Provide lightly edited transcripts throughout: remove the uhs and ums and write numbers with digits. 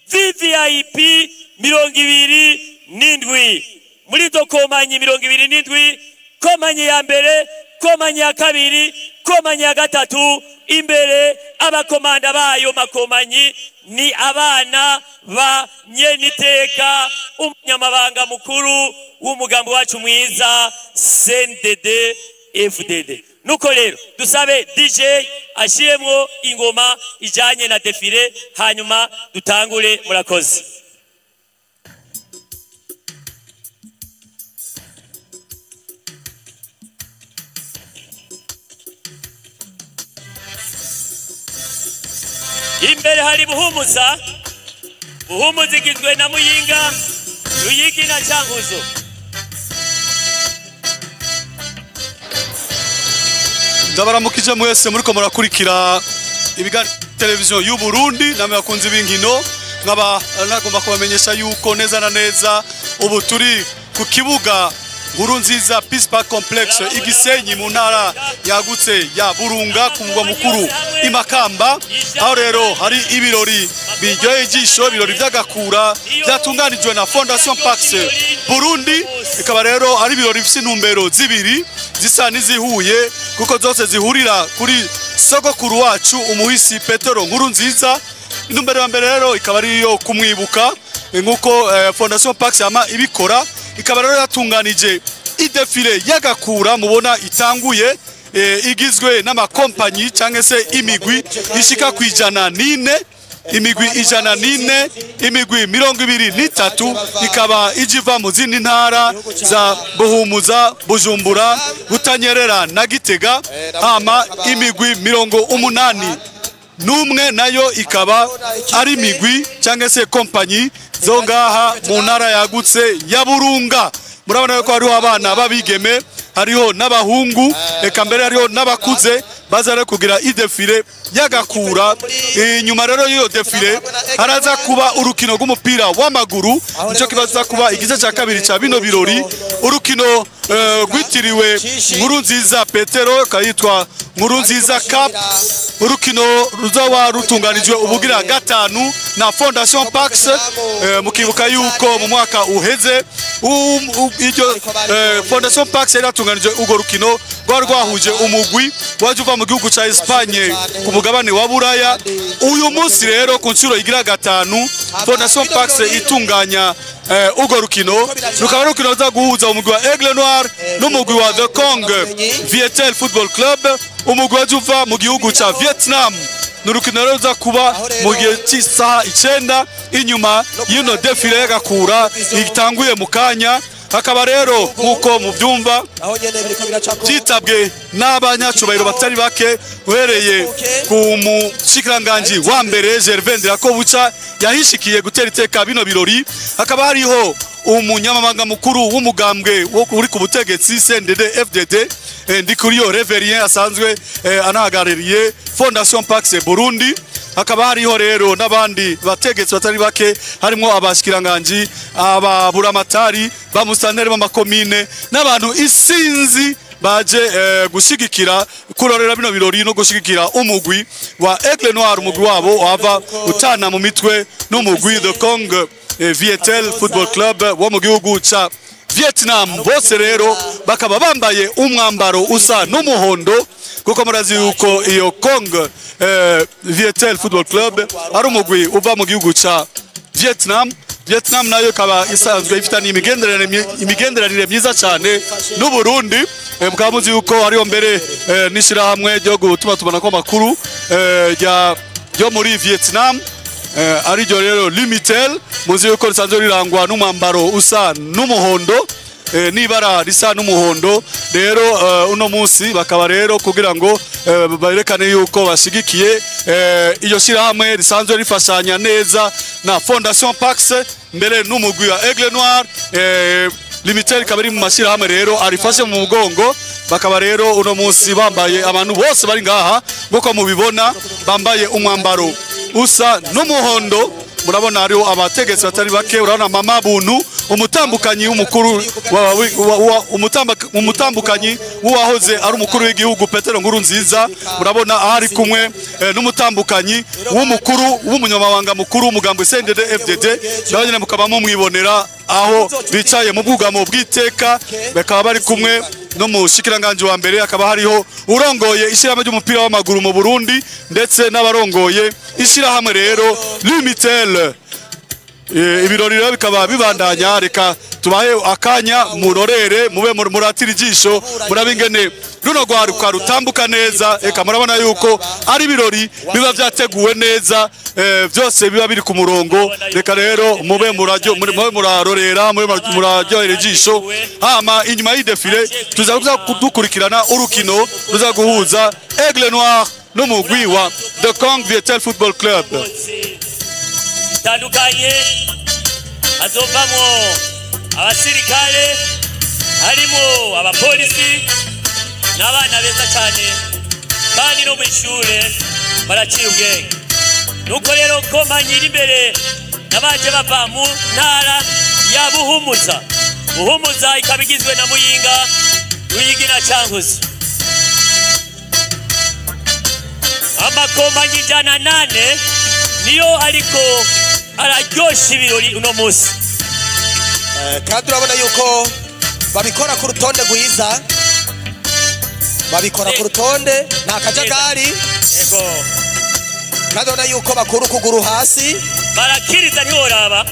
VVIP 27. Muri izo kompanyi 27, kompanyi ya mbere, kompanyi ya kabiri, kompanyi ya gatatu, imbere abakomanda bayo makomanyi ni abana ba nyeniteka umunyamabanga mukuru w'umugambi wacu mwiza CNDD FDD. Nuko rero dusabe DJ ashiremwo ingoma ijanye na défilé, hanyuma dutangure. Murakoze. Imbere hari Buhumuza. Buhumuza igizwe na Muyinga, Ruyigi na Cankuzo. Ndabaramukije mwese muriko murakurikira ibiganiro televiziyo y'u Burundi namwe bakunzi b'inkino, nkaba nagomba kubamenyesha yuko neza na neza ubu turi ku kibuga Nkurunziza Peace Park Complex Igisenyi mu ntara yagutse ya Burunga ku mugwa mukuru Imakamba, aho rero hari ibirori biryoheye ijisho, ibirori by'agakura byatunganijwe na Fondation Pax Burundi. Ikaba rero ari ibirori bifite intumbero zibiri zisa n'izihuye, kuko zose zihurira kuri sogokuru wacu umuhisi Petero Nkurunziza. Intumbero ya mbere rero ikaba ari iyo kumwibuka nk'uko Fondation Pax yama ibikora. Ikaba rero yatunganije idéfilé y'agakura mubona itanguye, igizwe n'amakompanyi cyangwa se imigwi ishika ku 104, imigwi 104, imigwi 23, ikaba ijiva mu zindi ntara za Buhumuza, Bujumbura, Butanyerera na Gitega. Hama imigwi 81 nayo ikaba ari imigwi cyangwa se kompanyi zo ngaha mu ntara yagutse ya Burunga. Murabona ko hariho abana b'abigeme, hariho n'abahungu, eka mbere hariho n'abakuze baza rero kugira idéfilé y'agakura. Inyuma rero y'iyo défilé haraza kuba urukino rw'umupira w'amaguru, nicyo kibaza kuba igice cya kabiri cya bino birori, urukino rwitiriwe Nkurunziza Petero, kayitwa Nkurunziza Cup, urukino ruzoba rutunganijwe ubugira gatanu na Fondation Pax. Mukibuka yuko mu mwaka uheze iryo Fondation Pax yari yatunganije urwo rukino rwari rwahuje umugwi waje uva mu gihugu ca Espagne ku mugabane wa Buraya. Uyu munsi rero ku nshuro igira gatanu Fondation Pax itunganya urwo rukino, rukaba rukino ruza guhuza umugwi wa Aigle Noir n'umugwi wa The Kong Viettel Football Club, umugwi waje uva mu gihugu ca Vietnam. Ni urukino rero ruza kuba mu gihe cy'isaha 9 inyuma y'ino défilé y'agakura itanguye mu kanya. Hakaba rero nk'uko mubyumva cyitabwe n'abanyacubahiro batari bake, uhereye ku mushikiranganji wa mbere Gervais Ndirakobuca yahishikiye gutera iteka bino birori. Hakaba hariho umunyamabanga mukuru w'umugambwe uri ku butegetsi CNDD FDD Ndikuriyo Reverien, asanzwe anahagarariye Fondation Pax Burundi. Hakaba hariho rero n'abandi bategetsi batari bake, harimo abashikiranganji, ababuramatari, bamusanteri b'amakomine n'abantu isinzi baje gushigikira kurorera bino birori no gushigikira umugwi wa Aigle Noir, umugwi wabo wava utana mu mitwe n'umugwi The Kong Viettel Football Club wo mu gihugu ca Vietnam. Bose rero bakaba bambaye umwambaro usa n'umuhondo, kuko murazi yuko iyo Kong Viettel Football Club ari umugwi uva mu gihugu ca Vietnam. Vietnam nayo ikaba isanzwe ifitanye imigenderanire myiza cyane n'u Burundi. Mukaba muzi yuko hariho mbere n'ishirahamwe ryo gutuma tubona ko amakuru ryo muri Vietnam, ariryo rero Lumitel, muzi yuko risanzwe rirangwa n'umwambaro usa n'umuhondo, n'ibara risa n'umuhondo. Rero uno munsi bakaba rero kugira ngo berekane yuko bashigikiye iyo shirahamwe risanzwe rifashanya neza na Fondation Pax mbere n'umugwi wa Aigle Noir. Lumitel ikaba iri mu mashyirahamwe rero arifashe mu mugongo. Bakaba rero uno munsi bambaye, abantu bose bari ngaha nk'uko mubibona bambaye umwambaro usa n'umuhondo. Murabona hariho abategetsi batari bake. Urabona mama Buntu, umutambukanyi w'umukuru umutambukanyi w'uwahoze ari umukuru w'igihugu Petero Nkurunziza. Murabona aho ari kumwe n'umutambukanyi w'umukuru w'umunyamabanga mukuru w'umugambi CNDD FDD, nawe nyine mukaba mumwibonera aho bicaye mu bwugamo bw'iteka. Bakaba bari kumwe no mu shikiranganji wa mbere, hakaba hariho urongoye ishyirahamwe ry'umupira w'amaguru mu Burundi, ndetse n'abarongoye ishyirahamwe rero Lumitel. Ibirori rero bikaba bibandanya. Reka tubahe akanya murorere, mube muratira ijisho, murabe ingene runo rwaruka rutambuka neza. Eka murabona yuko ari ibirori biba vyateguwe neza, vyose biba biri ku murongo. Reka rero mube muraryo, mube murarorera, mube muraryohera ijisho. Hama inyuma y'i défilé tuza kuza dukurikirana urukino ruza guhuza Aigle Noir n'umugwi wa The Kong Viettel Football Club. Zitandukanye hazovamwo abasirikare, harimo abapolisi n'abana beza cyane, kandi no mu ishure baraciye ubwenge. Nuko rero kompanyi iri imbere n'abaje bava mu ntara ya Buhumuza. Buhumuza ikaba igizwe na Muyinga, Ruyigi na Cankuzo. Amakompanyi 108 niyo ariko araryosha ibirori uno munsi. Kandi urabona yuko babikora ku rutonde rwiza, babikora ku rutonde, nta kajagari. Kandi urabona yuko bakura ukuguru hasi. Barakiriza ntiworaba.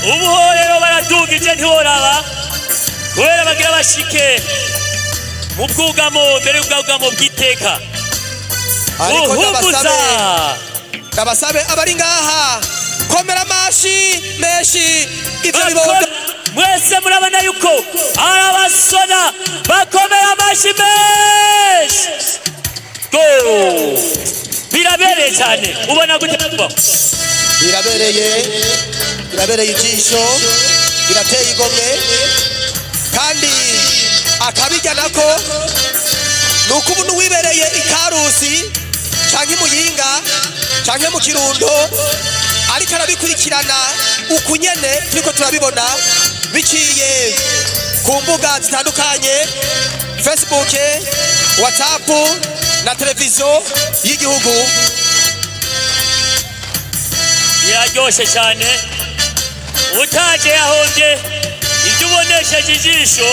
Ubu ho rero baradugije ntiworaba, kubera bagira bashike mu bwugamo mbere y'ubwugamo bw'iteka. Ariko Buhumuza. ndabasabe abari ngaha, komera amashi menshi ivyo bibondo. Mwese murabona yuko arabasona bakomera amashi menshi go. Birabereye cyane. Ubona gute? Birabereye, birabereye ijisho, birateye igomwe. Kandi akabijya nako ni uko ubu n'uwibereye ikarusi canke imuyinga canke mu Kirundo ariko arabikurikirana uku nyene turiko turabibona biciye ku mbuga zitandukanye, Facebook, WhatsApp na televiziyo y'igihugu. Biraryoshe cyane. Utaje yahombye. Ibyo ubonesheje ijisho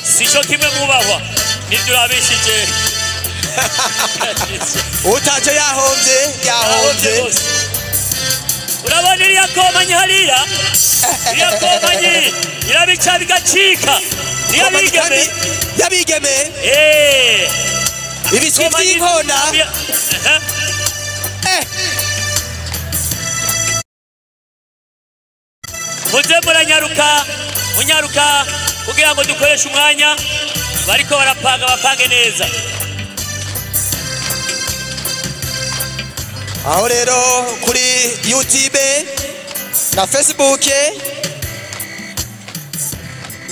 si cyo kimwe mubahwa nibyo urabishije. Utaje yahombye, yahombye. Rwose. Urabona iriya kompanyi hariya, iriya kompanyi irabica bigacika, niyo Kompanyi bigeme. kandi y'abigeme. Ibiswi vy'inkona. Muze muranyaruka, munyaruka kugira ngo dukoreshe umwanya. Bariko barapanga, bapange neza. Aho rero kuri YouTube na Facebook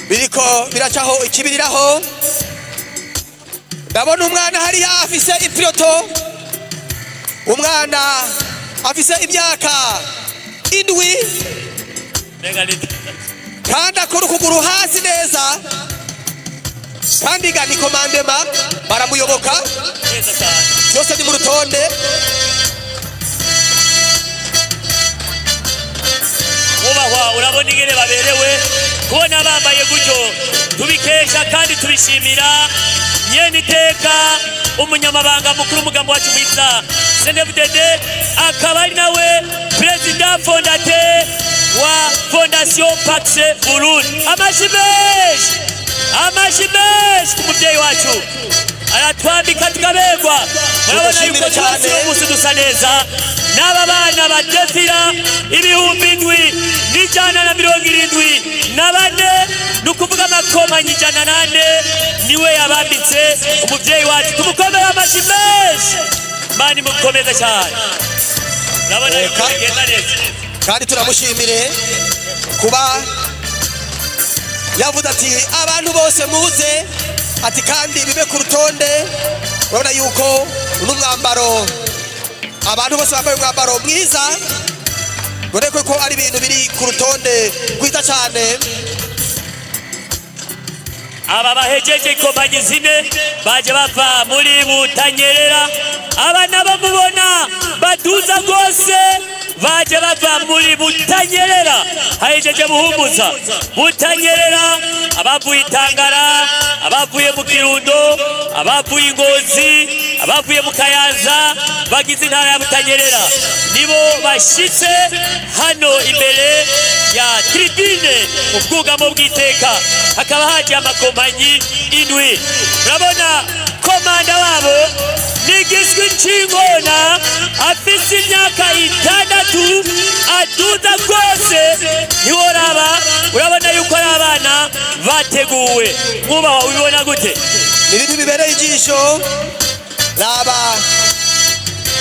biriko biracaho ikibiriraho. Ndabona umwana hariya afise ipiloto, umwana afise imyaka 7. Mbega ni Kandi akora ukuguru hasi neza, kandi ga ni commandement, baramuyoboka. Neza cyane. Byose ni mu rutonde. Mubahwa, urabona ingene baberewe. Kubona bambaye gutyo tubikesha kandi tubishimira nyene iteka umunyamabanga mukuru w'umugambi wacu mwiza CNDD-FDD, akaba ari nawe perezida fondateur wa Fondation Pax Burundi. Amashi menshi, amashi menshi ku mubyeyi wacu, aratwambika tukaberwa. Murabona yuko Tumushimire cyane. twese uno munsi dusa neza. N'aba bana badefira 7174, ni ukuvuga amakompanyi 104 niwe yabambitse. Umubyeyi wacu tumukomere amashi menshi. Mani mukomeza cyane, urabona yuko bigenda neza. Kandi turamushimire kuba yavuze ati abantu bose muze, ati kandi bibe ku rutonde. Urabona yuko uno mwambaro, abantu bose bambaye umwambaro mwiza. Biboneka ko ari ibintu biri ku rutonde rwiza cyane. Aba bahejeje ikompanyi zine baje bava muri Butanyerera. Aba nabo mubona baduza rwose baje bava muri Butanyerera. Hahejeje Buhumuza, Butanyerera, abavuye Itangara, abavuye mu Kirundo, abavuye Ngozi, abavuye mu Kayanza, bagize intara ya Butanyerera nibo bashitse hano imbere ya tribune ubwugamo bw'iteka. Hakaba haje amakompanyi indwi. Murabona komanda wabo ni Giswi Ncingona, afise imyaka 6, aduza rwose ntiworaba. Urabona yuko ari abana bateguwe. Mwubaha, ubibona gute? Ni ibintu bibereye ijisho. Raba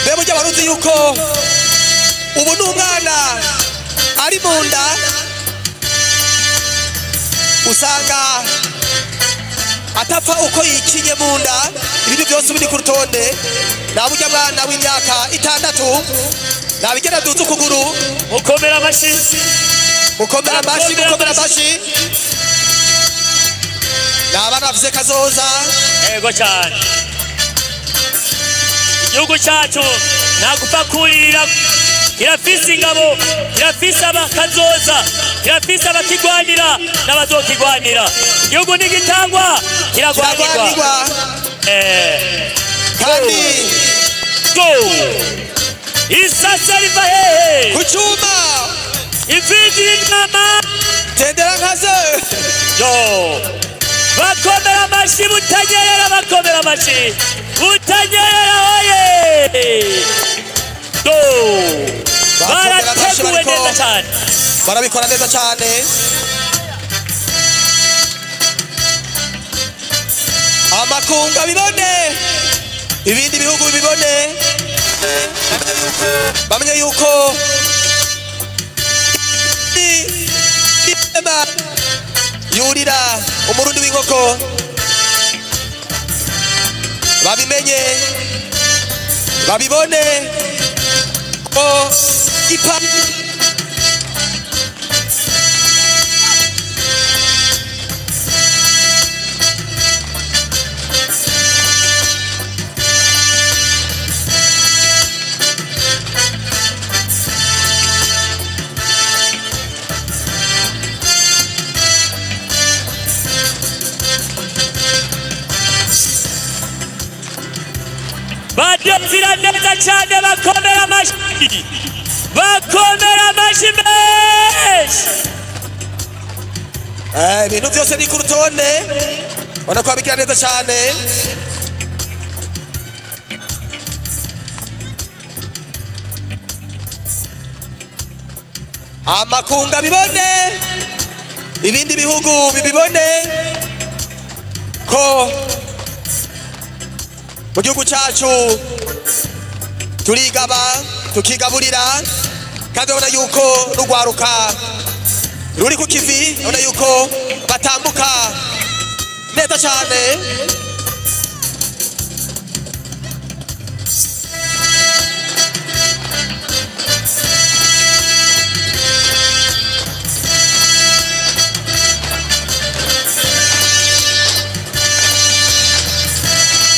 mbe burya waruzi yuko ubu ni umwana ari mu nda, usanga atapfa uko yikinye mu nda, ibintu byose biri ku rutonde. Nta burya mwana w'imyaka 6 ntabigera aduza ukuguru. Mukomera amashyi, mukomera amashyi, mukomera amashyi. Ni abana bafise kazoza. Yego cyane. Igihugu cyacu nta kurira, kirafise ingabo, kirafise abakazoza, kirafise abakigwanira n'abazokigwanira. Igihugu ntigitangwa, kiragwanirwa. Kandi go isasa riva hehe? Ku cyuma. Imfizi y'intama tendera nkazo. Yo, bakomera amashyi Butanyerera, bakomera amashyi Butanyerera, oye! Go, barateguwe neza cyane, barabikora neza cyane. Amakungu abibone, ibindi bihugu bibone, bamenye yuko yurira umurundi w'inkoko. Babimenye, babibone ko ipa badozira neza cyane. Bakomera amashyi, bakomera amashyi menshi. Ibintu byose ni ku rutonde, ubona ko babikira neza cyane. Amakungu abibone, ibindi bihugu bibibone ko mu gihugu cyacu turigaba tukigaburira, kandi urabona yuko rugwaruka ruri ku kivi, urabona yuko batambuka neza cyane.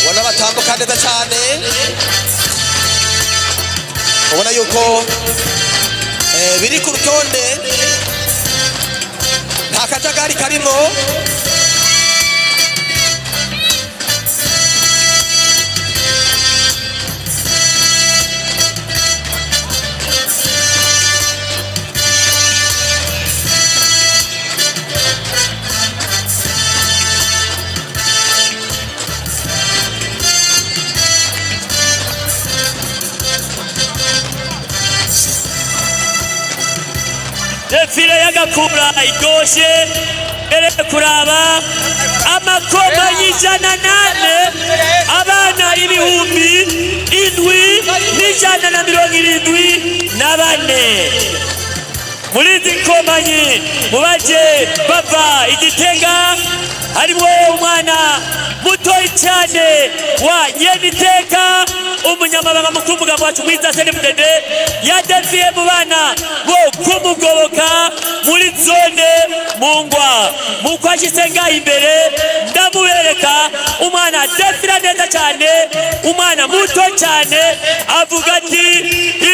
Ubona batambuka neza cyane, ubona yuko biri ku rutonde, nta kajagari karimo. Défilé y'agakura iryoshe mbere kuraba amakompanyi 104, abana 7174. Muri izi kompanyi mubaje bava Igitega harimo umwana mutoyi cyane wa Nyeniteka, umunyamabanga mukuru w'umugabo wacu mwiza CNDD, yadefiye mu bana bo Kumugoboka muri zone Mungwa. Muko ashitse ngaha imbere ndamubereka umwana adefira neza cyane, umwana muto cyane, avuga ati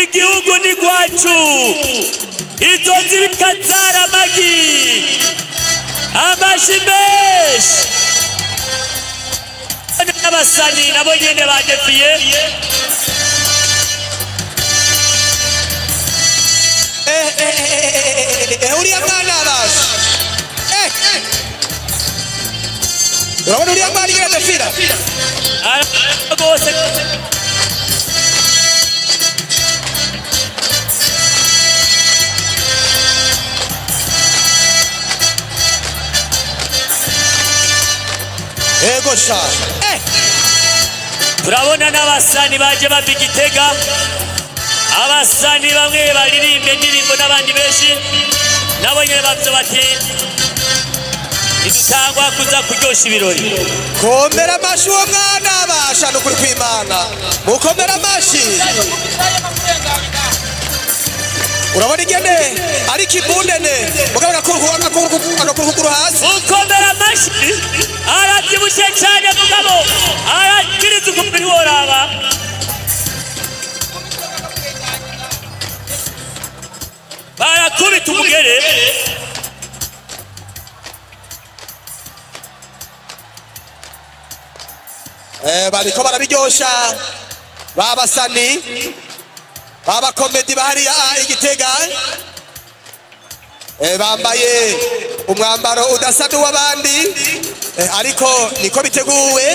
igihugu ni gwacu, izo nzibika zaramagi, amashi menshi. N'abasani nabo nyene badefiye. Uriya mwana abasha. Urabona uriya mwana ingene adefira? Rwose. Ego sha. Turabona n'abasani baje bava Igitega, abasani bamwe baririmba indirimbo n'abandi benshi nabo nyene bavuze bati ntidutangwa kuza kuryosha ibirori. Komera amashi uwo mwana abasha n'ukuri kw'Imana, mukomera amashi. Urabona ingene ariko imbundene mugabo agakura hasi. Mukomera amashi, aravyibushe cane mugabo arakiriza ukumbi ntiworaba. Barakubita umugere. Bariko barabiryosha babasani babakomedi bahariya Igitega, bambaye umwambaro udasa n'uw'abandi, ariko niko biteguwe.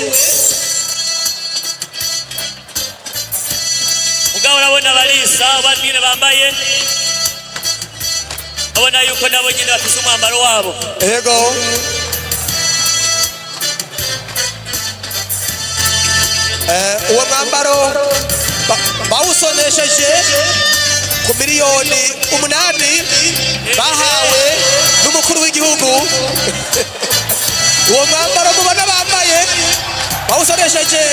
Mugabo urabona barisa bamwe bambaye, urabona yuko nabo nyine bafise umwambaro wabo. Ego. Uwo mwambaro bawusonesheje ku 8 miliyoni bahawe n'umukuru w'igihugu. Uwo mwambaro mubona bambaye bawusonesheje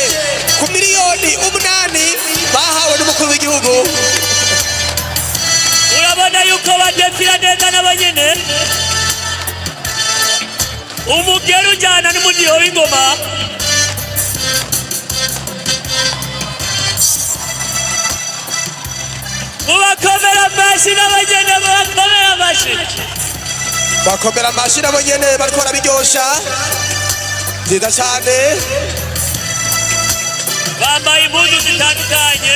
ku 8 miliyoni bahawe n'umukuru w'igihugu. Urabona yuko badefira neza nabo nyene, umugeri ujyana n'umudiho w'ingoma. Mubakomera amashi n'abanyene, mubakomera amashi. Bakomera amashi nabo nyene bariko barabiryosha nziza cyane. Bambaye impuzu zitandukanye.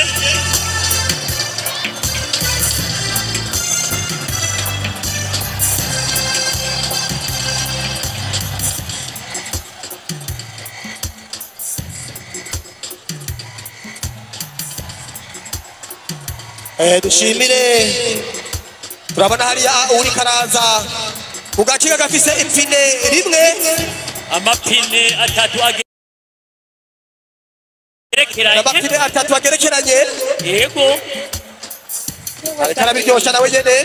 Dushimire, turabona hariya uri karaza ugakiga gafise ipine rimwe, amapine atatu agerekeranye, amapine atatu agerekeranye. Yego. Ariko arabiryosha nawe nyene.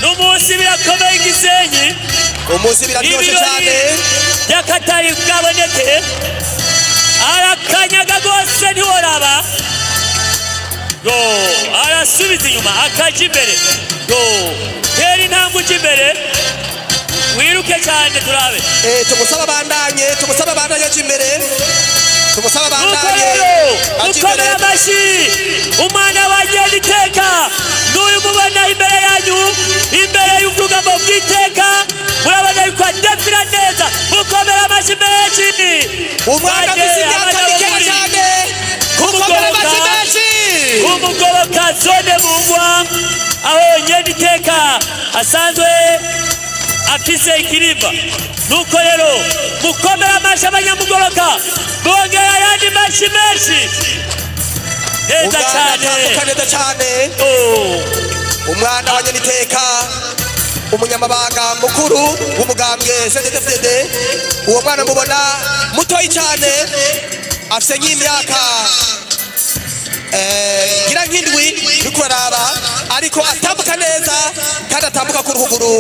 N'umunsi birakomeye Igisenyi, umunsi biraryoshe cyane by'akatari bwaboneke, arakanyaga rwose ntiworaba. Go arasubiza inyuma akaja imbere, go tera intambwe uja imbere, wiruke cyane turabe. Tumusaba bandanye, tumusaba bandanye aja imbere, tumusaba Nuko bandanye rero aja imbere. mukomere amashyi umwana wagenda iteka n'uyu mubona imbere yanyu, imbere y'ubwugamo bw'iteka, murabona yuko adefira neza. Mukomere amashyi menshi. Umwana afise imyaka mikeya cyane, mukomere amashyi menshi. Umugoboka zone Mungwa, aho nyene iteka asanzwe afise ikirimba. Nuko rero mukomere amashyi abanyamugoboka, bongera ayandi mashyi menshi neza Umwana cyane. atambuka neza cyane. Oh. Umwana wa nyeniteka umunyamabanga mukuru w'umugambwe CNDD-FDD, uwo mwana mubona mutoyi cyane afise nk'imyaka ngira nk'indwi uriko uraraba, ariko atambuka neza kandi atambuka ku ruguru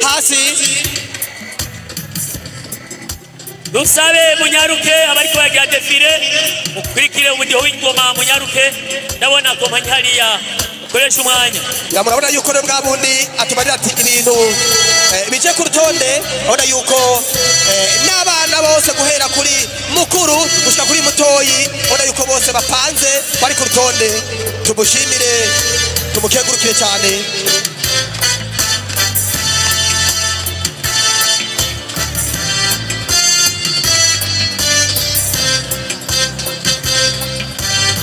hasi. Dusabe munyaruke abariko baragira défilé, mukurikire umudiho w'ingoma, munyaruke. Ndabona kompanyi hariya, mukoresha umwanya. Ya, murabona yuko rero bwa bundi atubarira ati ibintu bije ku rutonde. Urabona yuko n'abana bose guhera kuri mukuru gushika kuri mutoyi, urabona yuko bose bapanze, bari ku rutonde. Tumushimire, tumukengurukire cyane.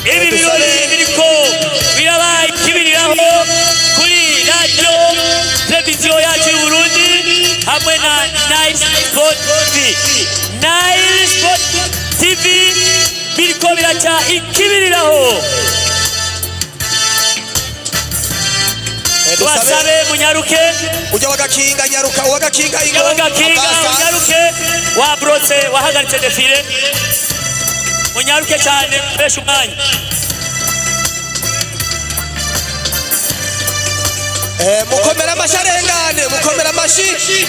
Ibi birori biriko biraba ikibiriraho kuri radio televiziyo yacu y'u Burundi hamwe na Nile Sport TV. Nile Sport TV biriko biraca ikibiriraho. Dusabe Tubasabe munyaruke. Ujya wagakinga, nyaruka, uwagakinga ingo. Yabagakinga. Abasa. Munyaruke, wabrotse, wahagaritse défilé. Munyaruke cyane, mukoreshe umwanya. Mukomera amashi arengane, mukomera amashi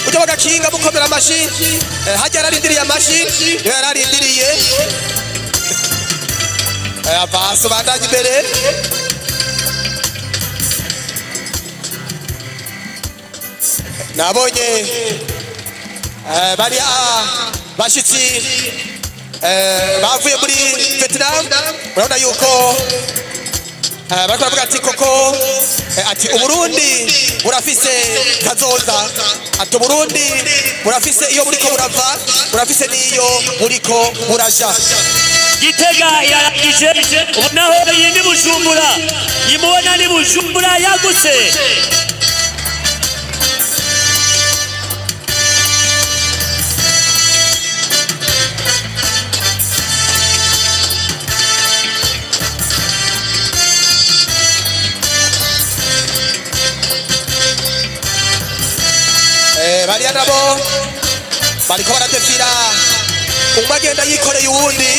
ujya wagakinga, mukomera amashi. Hajya yararindiriye amashi, niyo yararindiriye. Avaso bandanye imbere. Nabonye bari bashitsi bavuye muri Vietnam. Urabona yuko bariko baravuga ati koko ati Uburundi burafise kazoza, ati Uburundi burafise iyo buriko burava, burafise n'iyo buriko buraja. Gitega irarangije, ubu naho iyi ni Bujumbura. Imubona ni Bujumbura yagutse. Bariya nabo bariko baradefira, umwe agenda yikoreye uwundi.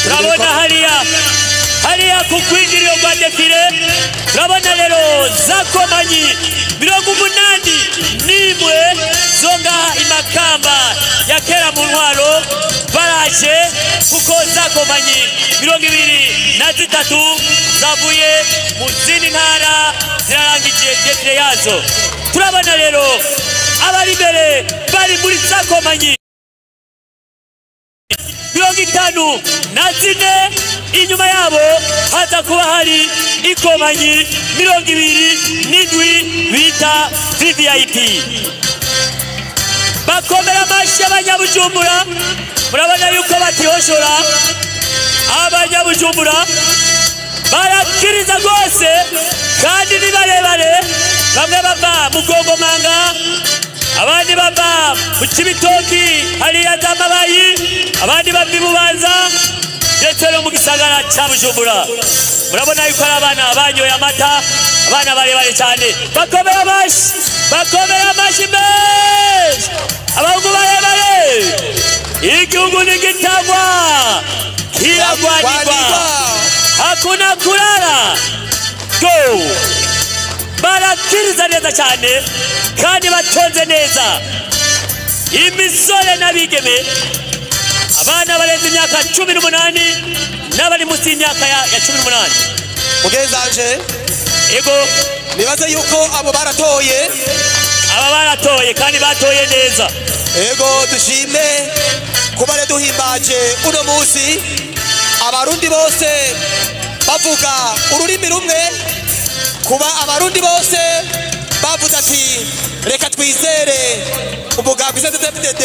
Turabona hariya, hariya ku rwinjiriro rwa défilé, turabona rero za kompanyi 81 zo ngaha imakamba ya kera mu ntwaro baraje, kuko za kompanyi 23 zavuye mu zindi ntara zirarangije défilé yazo. Turabona rero abari imbere bari muri za kompanyi 54, inyuma yabo haza kuba hari ikompanyi 27 bita VVIP. Bakomera amashyi abanyabujumbura. Murabona yuko batihoshora, abanyabujumbura barakiriza rwose kandi ni barebare. Bamwe bava mu Gongomanga, abandi bava mu Cibitoki hariya za Mabayi, abandi bava i Bubanza ndetse no mu gisagara ca Bujumbura. Murabona yuko ari abana banyoye amata, abana barebare cyane. Bakomera amashyi, bakomera amashyi menshi, abahungu barebare. Igihugu ni gitangwa kiragwanirwa, hakuna kulala go. Barakiriza neza cyane kandi batonze neza, imisore n'abigeme, abana barenze imyaka 18 n'abari munsi y'imyaka ya 18. Mugenzanje. Ego. Nibaze yuko abo baratoye. Aba baratoye kandi batoye neza. Ego, dushime kuba rero duhimbaje uno munsi abarundi bose bavuga ururimi rumwe, kuba abarundi bose bavuze ati reka twizere umugambwe CNDD-FDD,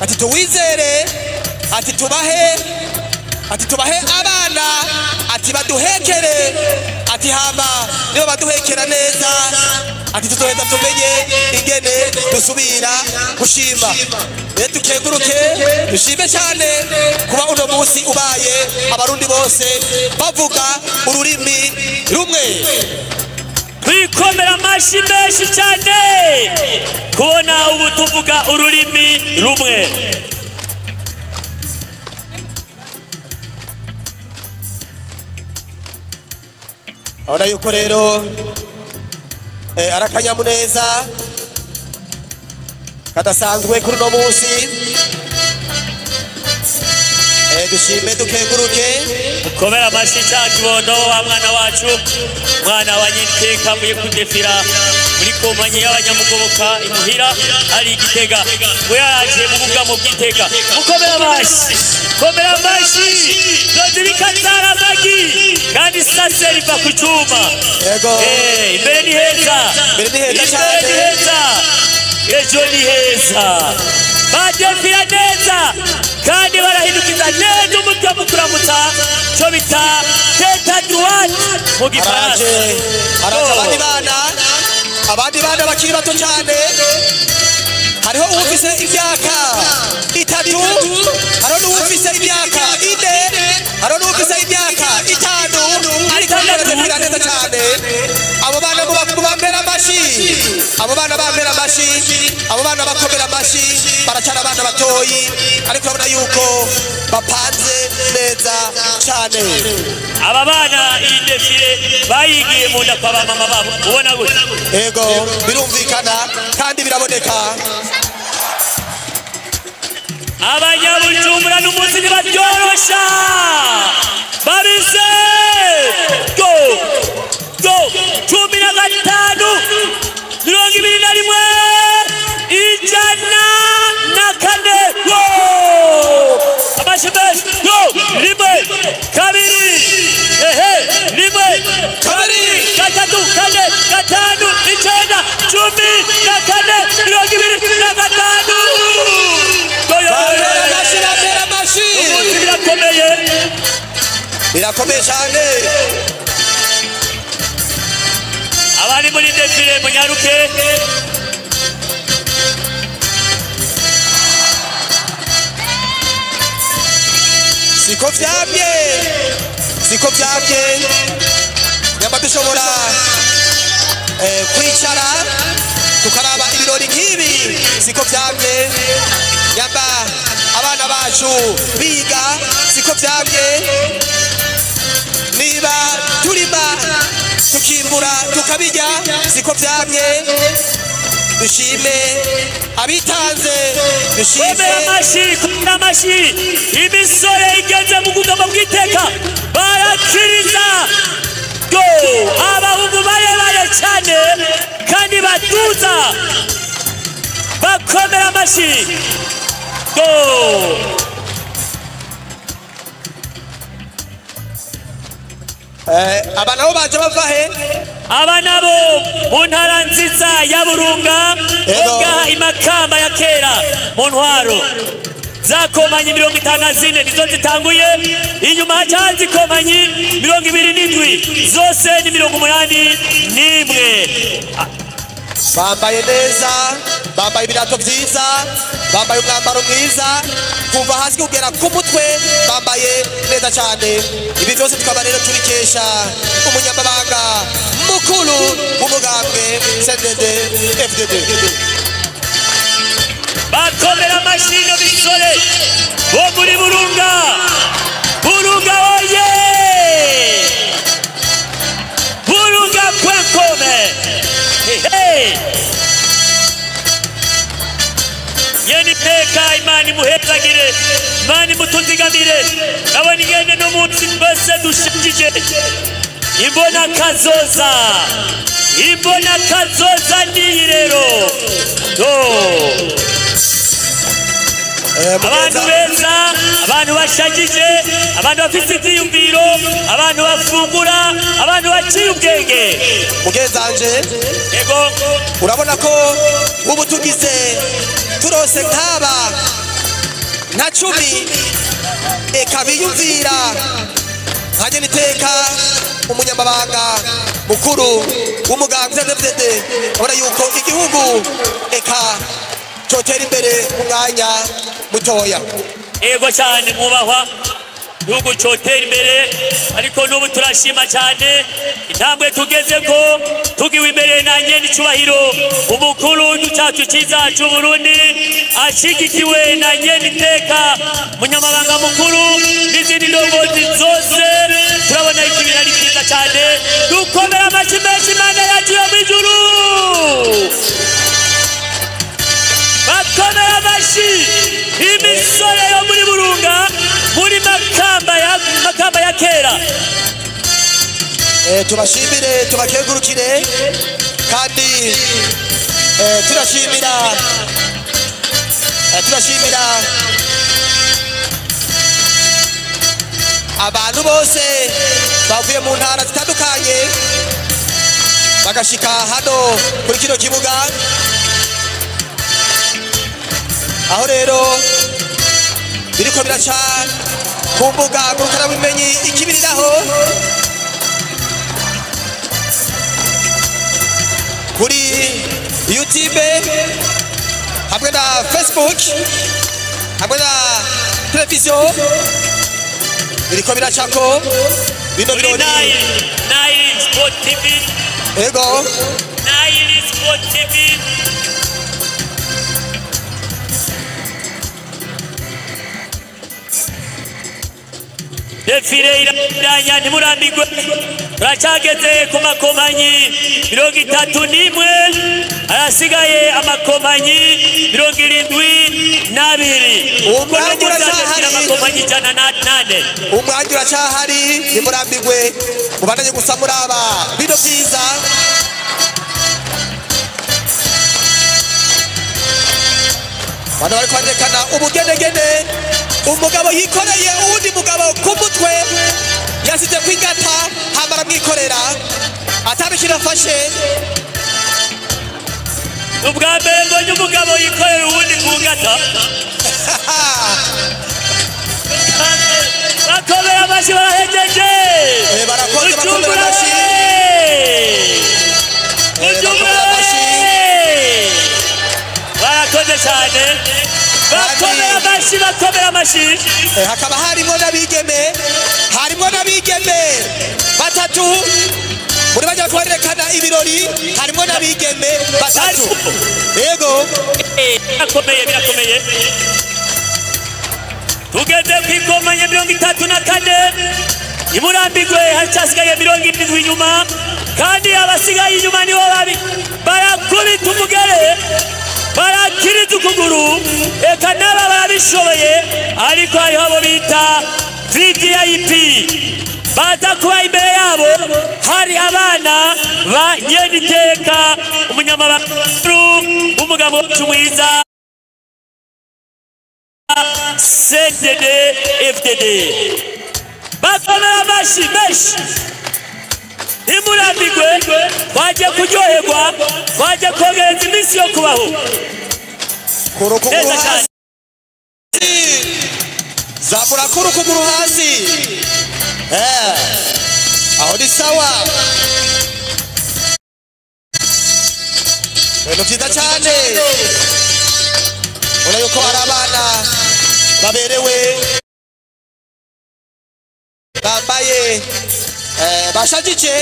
ati tuwizere, ati tubahe, ati tubahe abana, ati baduhekere, ati hama nibo baduhekera neza, ati tuzoheza tumenye ingene dusubira gushima. Rero dukenguruke, dushime cyane kuba uno munsi ubaye abarundi bose bavuga ururimi rumwe. Twikomera amashyi menshi cyane kubona ubu tuvuga ururimi rumwe. Urabona yuko rero ari akanyamuneza. kadasanzwe kuri uno munsi. Dushime dukenguruke. Mukomere amashyi cya kibondo wa mwana wacu, mwana wa nyiteka avuye kudefira muri kompanyi y'abanyamugoboka imuhira ari Igitega, we yaje mu bugamo bw'iteka. Mukomere amashyi, komera amashyi, zozibikazara amagi kandi sase riva ku cyuma. Yego. Imbere ni heza, Imbere ni heza imbere cyane. ni heza, ejo ni heza. Badefira neza kandi barahindukiza neza umutwe mu kuramutsa, cyo bita tête droite mu gifaransa. Haraje, haraje abandi bana, abandi bana bakiri bato cyane. Hariho uwufise imyaka 3, hariho n'uwufise imyaka 4, hariho n'uwufise imyaka 5, ariko baradefira neza cyane. Abo bana mubambera amashyi, abo bana bambera amashyi, abo bana bakomera amashyi, baracyari abana batoyi, ariko urabona yuko bapanze neza cyane. Aba bana iyi défilé bayigiye mu nda kwa ba mama babo, ubona gute? Ego, birumvikana kandi biraboneka. Abanyabujumbura n'umunsi ntibabyorosha, babise go go 15 21 104 go amashyi menshi go 1 2 ehe 1 2 3 4 5 9 14 25 go yo. Bambera amashyi, bambera amashyi. Umunsi birakomeye. Birakomeye cyane. Abari muri défilé munyaruke. Siko vyamye, siko vyamye. Nyamba dushobora kwicara tukaraba ibirori nk'ibi, siko vyamye. Nyamba abana bacu biga, siko vyamye. Niba turima tukimbura tukabirya, siko vyamye. Dushime abitanze, dushime. Komera amashyi, komera amashyi. Imisore igeze mu bugamo bw'iteka barakiriza go, abahungu barebare cyane kandi batuza, bakomera amashyi go. Aba nabo baje bava he? Aba nabo mu ntara nziza ya Burunga, Ego. ngaha imakamba ya kera mu ntwaro za kompanyi 54 nizo zitanguye, inyuma haca ikompanyi 27, zose ni 81. Bambaye neza, bambaye ibirato byiza, bambaye umwambaro mwiza kuva hasi kugera ku mutwe, bambaye neza cyane. Ibi byose tukaba rero tubikesha umunyamabanga mukuru w'umugambwe CNDD FDD. Bakomera amashyi ino misore bo muri Burunga. Burunga oye! Burunga.com. Hey! Nyene iteka, Imana imuhezagire, Imana imutuzigamire. Nabona ingene n'umunsi twese dushikije imbona kazoza, imbona kazoza niyi rero do. Abantu beza, abantu bashagije, abantu bafite ivyiyumviro, abantu bafungura, abantu baciye ubwenge. Mugenzanje. Yego. Urabona ko ubu tugize turose nk'aba nka 10 eka biyumvira nka nyeniteka umunyamabanga mukuru w'umugambwe CNDD-FDD, urabona yuko igihugu eka cotera imbere mu mwanya mutoya. Yego cyane mwubahwa, igihugu cotera imbere, ariko n'ubu turashima cyane intambwe tugeze ko tugiwe imbere na nyenicubahiro umukuru w'igihugu cyiza cy'u Burundi, ashigikiwe na nyeniteka munyamabanga mukuru n'izindi ndongozi zose. Turabona yuko ibintu ari byiza cyane. Dukomera amashyi menshi Imana yacu yo mu ijuru. Bakomera amashyi imisore yo muri Burunga, muri Makamba ya kera. Tubashimire, tubakengurukire, kandi turashimira abantu bose bavuye mu ntara zitandukanye bagashika hano kuri kino kibuga. Aho rero biriko biraca ku mbuga ngurukanabumenyi ikibiriraho kuri YouTube hamwe na Facebook hamwe na televiziyo, biriko biracako bino Kuri birori. Nile Sport TV. Ego. Nile Sport TV. Défilé irandanya, ntimurambirwe, turacyageze ku makompanyi 31, arasigaye amakompanyi 72. Uwo mwanya uracyahari. Amakompanyi 104. Umwanya uracyahari, ntimurambirwe, mubandanye gusa muraba bino byiza. Bano bariko barerekana ubugenegene, umugabo yikoreye uwundi mugabo ku mutwe, yasize kw'ingata hama aramwikorera atabikira afashe. Ubwa mbere mbonye umugabo yikorera uwundi ku ngata. Bakomera amashyi, barahejeje. Barakoze, bakomera amashyi. Bujumbura. Bakomera amashyi. Barakoze cyane, bakomera amashyi, bakomera amashyi. Hakaba harimo n'abigeme batatu muri bajya kwerekana ibirori, harimo n'abigeme batatu, yego. Birakomeye, birakomeye. Tugeze ku ikomanya 34, ntimurambirwe, haracyasigaye 70 inyuma, kandi abasigaye inyuma nibo babi. Barakubita umugere, barakiriza ukuguru, eka n'aba barabishoboye, ariko hariho abo bita VVIP baza kuba imbere yabo hari abana ba nyeniteka umunyamabanga w'umugabo wacu mwiza CNDD FDD. Bakomera amashyi menshi, ntimurambirwe, twagiye kuryoherwa, twagiye kongereza iminsi yo kubaho. Kura ukuguru Neza cyane. hasi, zamura, kura ukuguru hasi. Aho ni sawa, ibintu byiza cyane. Ubona yuko hari abana baberewe, bambaye bashajije.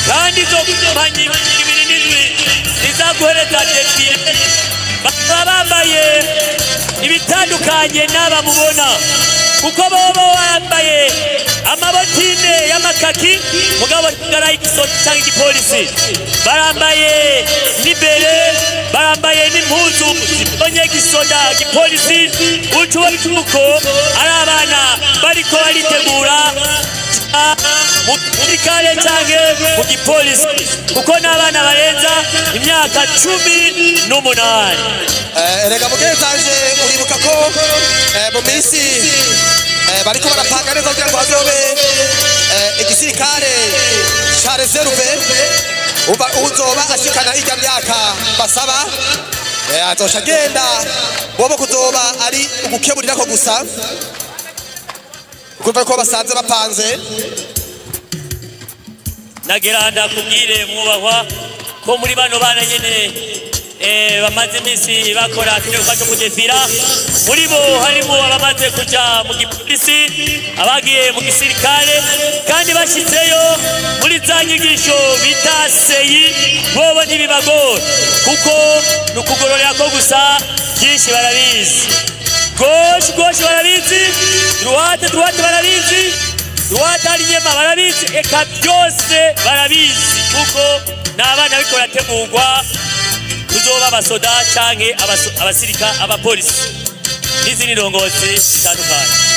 Kandi izo kompanyi 27 zizaguhereza défilé bakaba bambaye ibitandukanye n'aba mubona, kuko bobo bambaye amabotine y'amakaki, mugabo ngara igisoti cyangwa igipolisi, barambaye n'imbere, barambaye n'impuzu zibonye gisoda gipolisi. Uca ubona uko ari abana bariko baritegura muri kare canke mu gipolisi, kuko n'abana barenza imyaka 18. Erega mugenzanje, uribuka ko mu minsi bariko barapanga neza kugira ngo hazobe igisirikare ca réserve, uba uzoba ashikana irya myaka basaba azoca agenda, bobo kuzoba ari ugukeburirako gusa, kumva ko basanze bapanze. Nagira ndakubwire mwubahwa ko muri bano bana nyene bamaze iminsi bakora kino gikorwa cyo kudefira. Muri bo harimo abamaze kuja mu gipolisi, abagiye mu gisirikare, kandi bashitseyo muri za nyigisho bita seyi, bobo ntibibagora kuko ni ukugororera ko gusa, byinshi barabizi. Gauche, gauche barabizi, droite, droite barabizi, droite alignement barabizi, eka byose barabizi, kuko ni abana bariko barategurwa kuzoba abasoda canke abasirika, abapolisi n'izindi ndongozi zitandukanye.